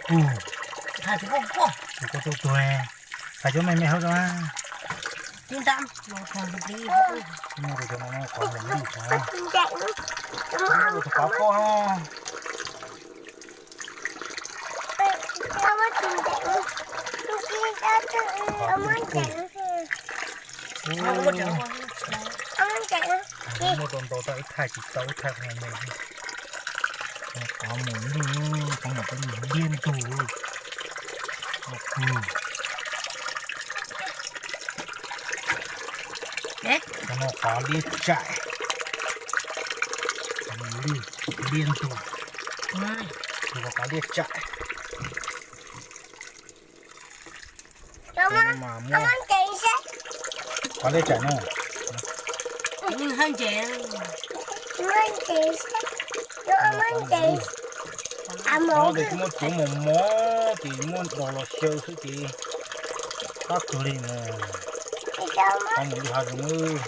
Tus koj tuaj tuag, thais cov me me hauv rau. Muaj tus cov no qhov mus lwj xwb. Tus qhov poj no. Muaj rau ntau tau ib thaj tsis tau ib thaj me me. Qhov mus lwj, qhov mus peb lwj liab ntug. Qhov no qhov liab tsaim. Qhov mus lwj liab ntug. Tus qhov liab tsaim. Qhov liab tsaim no. Qhov no ces tsis muaj cuav mos mos ces muab daus los xyaw xwb ces qab kawg li mus. Qhov mus lwj hav zoov.